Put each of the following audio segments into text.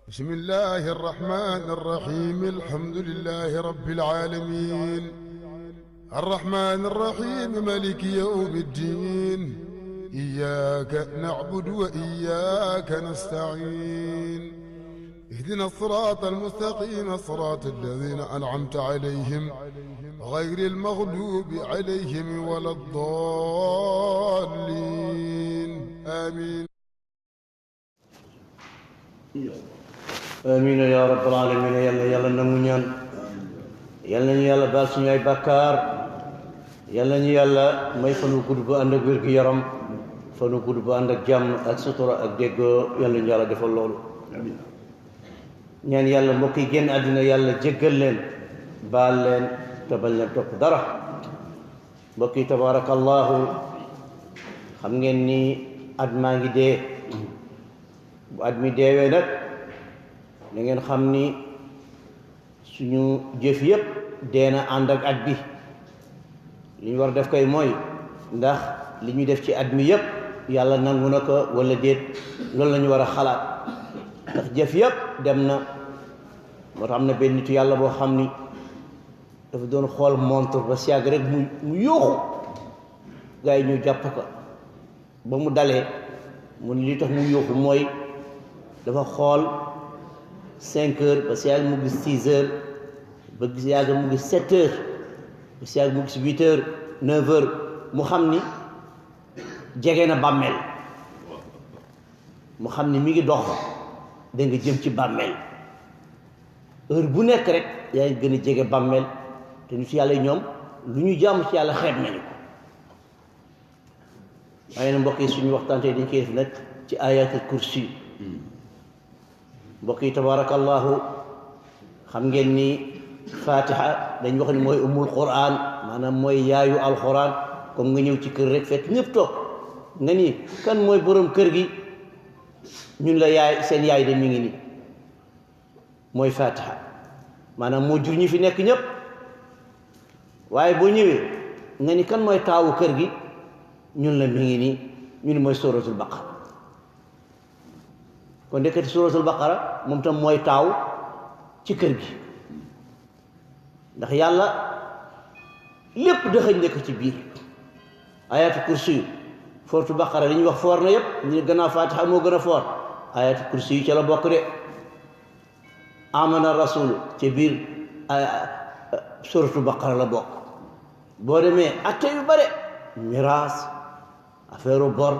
بسم الله الرحمن الرحيم الحمد لله رب العالمين الرحمن الرحيم مالك يوم الدين إياك نعبد وإياك نستعين اهدنا الصراط المستقيم صراط الذين أنعمت عليهم غير المغلوب عليهم ولا الضالين آمين amiin yaa rabbal aalamiin yàlla nangu ñaan yàlla ñu yàlla baal suñu ay bàkkaar yàlla ñu yàlla may fanu gudd bu ànd ak wér-gu-yaram fanu gudd bu ànd ak jàmm ak sutura ak déggoo yàlla ñu yàlla defal loolu ñaan yàlla mbokk yi génn àddina yàlla jéggal leen baal leen te bañ leen topp dara mbokk yi tabaarakallaahu xam ngeen ni at maa ngi dee bu at mi deewee nag da ngeen xam ni suñu jëf yépp dee na ànd ak at bi li ñu war a def koy mooy ndax li ñu def ci at mi yépp yàlla nangu na ko wala déet loolu la ñu war a xalaat ndax jëf yépp dem na moo tax am na benn nitu yàlla boo xam ni dafa doon xool montre ba si yàgg rek mu yuuxu gars yi ñu jàpp ko ba mu dalee mu ni li tax mu yuuxu mooy dafa xool 5 heures ba si yàgg mu gis 6 heures ba si yàgg mu gis 7 heures ba si yàgg mu gis 8 heures 9 heures mu xam ni jege na bàmmeel mu xam ni mi ngi dox da nga jëm ci bàmmeel heure bu nekk rek yaa ngi gën a jege bàmmeel te nit yàlla ñoom lu ñu jàmm ci yàlla xeeb nañu ko waaye na mbokk yi suñu waxtaan tey dañ koy def nag ci ayatul kursi mbokk yi tabarakallahu xam ngeen ni fatiha dañ wax ni mooy umul quran maanaam mooy yaayu alquran comme nga ñëw ci kër rek fekk ñëpp toog nga ni kan mooy borom kër gi ñun la yaay seen yaay de mi ngi ni mooy fatiha maanaam moo jur ñi fi nekk ñëpp waaye boo ñëwee nga ni kan mooy taawu kër gi ñun la mi ngi nii ñu ni mooy suratul baqara kon ndekkati suratul baqara moom tam mooy taaw ci kër gi ndax yàlla lépp dëxëñ nekk ci biir ayatu kursi yu fortu baqara li ñuy wax foor na yépp ñu gannaaw fatiha moo gën a foor ayatu kursi yu ca la bokk de amana rasul ci biir suratul baqara la bokk boo demee atte yu bare miraas affaire bor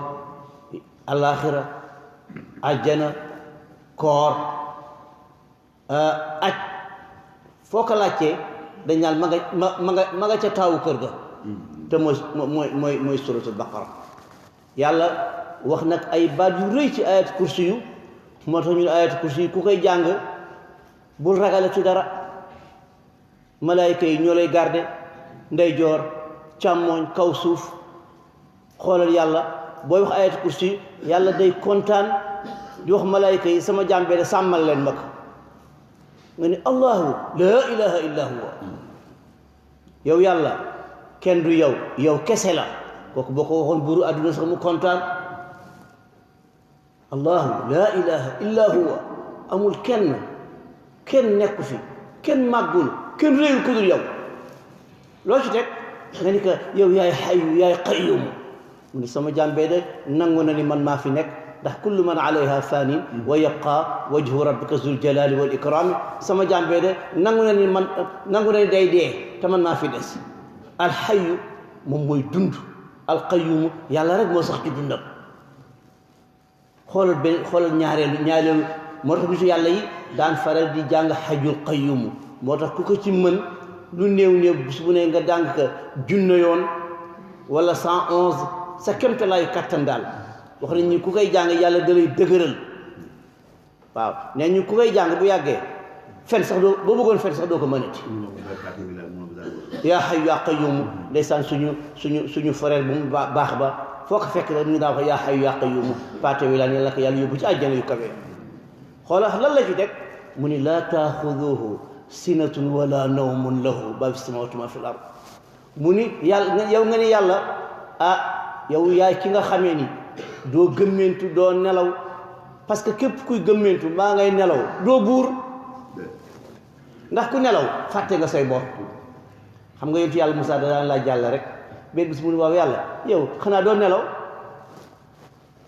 alaxira ajjana koor aj foo ko laajtee dañ naan ma nga ca taawu kër ga te mooy suratul baqara yàlla wax nag ay baat yu rëy ci ayat kursi yu moo tax ñu ne ayat kursi yu ku koy jàng bul ragale ci dara malaayika yi ñoo lay garde ndeyjoor càmmooñ kaw suuf xoolal yàlla booy wax ayat kursi yàlla day kontaan di wax malaayika yi sama jàmbee de sàmmal leen ma ko nga ni allahu laa ilaha illa huwa yow yàlla kenn du yow kese la kooku boo ko waxoon buuru àdduna sax mu kontaan allahu laa ilaha illa huwa amul kenn nekku fi kenn màggul kenn réyul ku dul yow loo ci teg nga ni ko yow yaay xayu yaay qayyum mu ni sama jàmbee de nangu na ni man maa fi nekk ndax kullu man alayha fanin wa yabqa wajhu rabbika zul jalali wal ikram sama jàmbee de nangu na ni day dee te man maa fi des alxayu moom mooy dund alqayyumu yàlla rek moo sax ci dundam xoolal ñaareelu moo tax bisu yàlla yi daan faral di jàng xajul qayyumu moo tax ku ko ci mën lu néew bis bu ne nga jàng ko 1,000 yoon wala 111 sa kemtalaayu kattan daal wax nañ ñu ku koy jàng yàlla da lay dëgëral waaw nee ñu ku koy jàng bu yàggee fen sax boo bëggoon fen sax doo ko mënati yaa hayyu yaa qayyum ndeysaan suñu frère bu mu baax ba foo ko fekk rek ñu daa ko yaa hayyu yaa qayyum paate wi laan yàlla ko yàlla yóbbu ci àjjana yu kawe xoola lan la ci teg mu ni laa taaxuduhu sinatun wala nawmun lahu ma fi samawati ma fi l ard mu ni yàlla yow nga ni yàlla yow yaay ki nga xamee ni doo gëmmentu doo nelaw parce que képp kuy gëmmentu maa ngay nelaw doo buur ndax ku nelaw fàtte nga say bor xam nga yontu yàlla Moussa da daan laaj yàlla rek benn bis mu ne waaw yàlla yow xanaa doo nelaw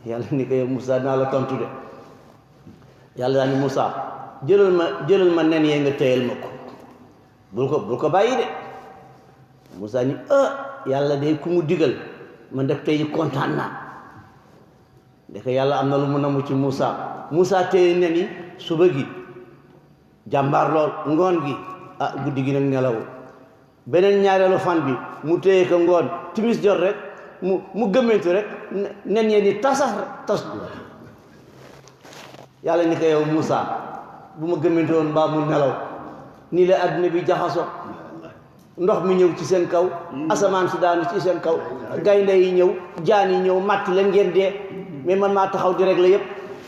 yàlla ni ko yow Moussa naa la tontu de yàlla daal ni Moussa jëlal ma nen yee nga téyel ma ko bul ko bàyyi de Moussa ni yàlla de ku mu digal man def tey kontaan naa ndeke yàlla am na lu mu namu ci Moussa téye nen yi suba gi jàmbaar lool ngoon gi guddi gi nag nelaw beneen ñaareelu fan bi mu téye ko ngoon timis jot rek mu gëmmentu rek nen yee ni tas yàlla ni ko yow Moussa bu ma gëmmentu woon mbaa mu nelaw nii la adduna bi jaxaso ndox mi ñëw ci seen kaw asamaan si daanu ci seen kaw gaynde yi ñëw jaan yi ñëw màtt leen ngeen dee mais man maa taxaw di régler yépp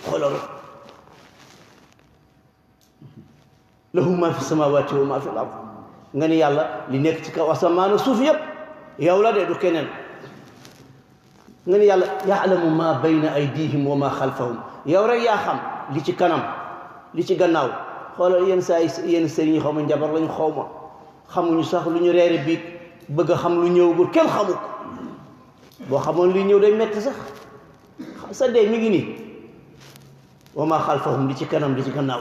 xoolal lahu ma fi samawati wa ma fi al-ard nga ni yàlla li nekk ci kaw asamaanu suuf yépp yow la de du keneen nga ni yàlla ya'lamu ma bayna aydihim wa ma xalfahum yow rek yaa xam li ci kanam li ci gannaaw xoolal yenn sëriñ yi xaw ma njabar lañu xaw ma xamuñu sax lu ñu reere biig bëgg a xam lu ñëwagul kenn xamu ko boo xamoon li ñëw day metti sax sa dee mi ngi nii wa ma xalfahum li ci kanam li ci gannaaw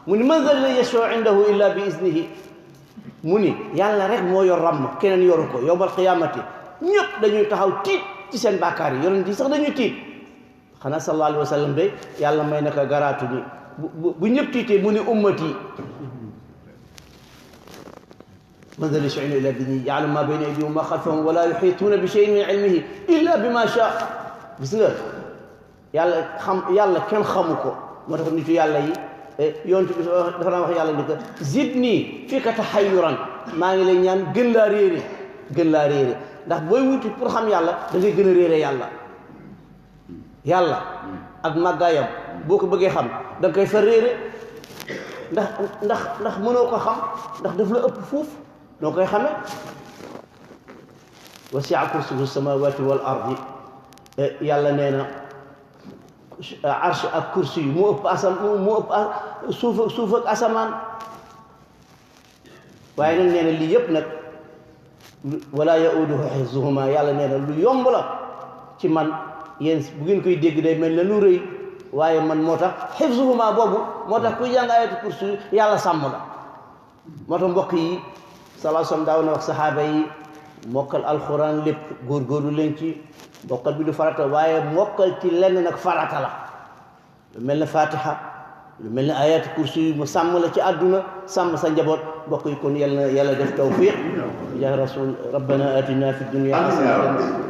mu ni man zal ladhi yashfa'u indahu illa bi iznihi mu ni yàlla rek moo yor ràmm keneen yoru ko yawmal qiyaamati ñëpp dañuy taxaw tiit ci seen bàkkaar yi yonent yi sax dañuy tiit xanaa sallallahu alayhi wa sallam de yàlla may na ko garaatu ni bu ñëpp tiitee mu ni ummati man zal yashfa'u illa bi iznihi ya'lamu ma bayna aydihim wa ma xalfahum wa la yuhituuna bi shay'in min ilmihi illa bima sha'a gis nga yàlla kenn xamu ko moo tax nitu yàlla yi yonent bi dafa daan wax yàlla ni ko zidni fii ka tahayyuran maa ngi lay ñaan gën laa réere ndax booy wuti pour xam yàlla da ngay gën a réere yàlla ak màggaayam boo ko bëggee xam da nga koy fa réere ndax mënoo ko xam ndax daf la ëpp fuuf noo koy xamee wasi'a kursiyuhu samawati wal ardi yàlla nee na arsh ak kursi yu moo ëpp suuf ak asamaan waaye nag nee na lii yëpp nag wala yauduhu hifzuhuma yàlla nee na lu yomb la ci man yéen bu ngeen koy dégg day mel ne lu rëy waaye man moo tax hifzuhuma boobu moo tax kuy jàng ayatu kursi yàlla sàmm la moo tax mbokk yi sallallahu alayhi wa sallam daaw na wax saxaaba yi mokkal alxuraan lépp góorgóorlu leen ci mokkal bi du farata waaye mokkal ci lenn nag farata la lu mel ne fatiha lu mel ne ayatu kursi yu mu sàmm la ci àdduna sàmm sa njaboot mbokk yi kon yàlla def tawfiq ya rasul rabbana atina fi dunya hasanatan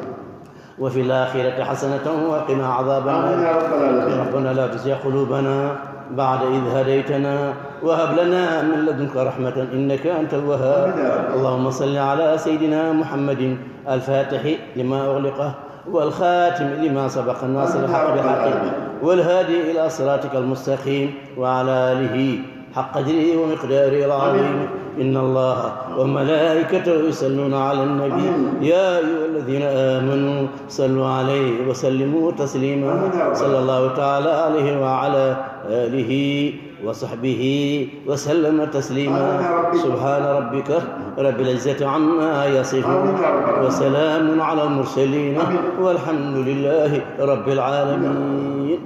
wa fil akhirati hasanatan wa qina adhaban nar rabbana la tuzigh qulubana بعد إذ هديتنا وهب لنا من لدنك رحمة إنك أنت الوهاب اللهم صل على سيدنا محمد الفاتح لما أغلقه والخاتم لما سبق الناصر الحق بحقه والهادي إلى صراطك المستقيم وعلى آله حق قدره ومقداره العظيم إن الله وملائكته يصلون على النبي يا أيها الذين آمنوا صلوا عليه وسلموا تسليما صلى الله تعالى عليه وعلى آله وصحبه وسلم تسليما سبحان ربك رب العزة عما يصفون وسلام على المرسلين والحمد لله رب العالمين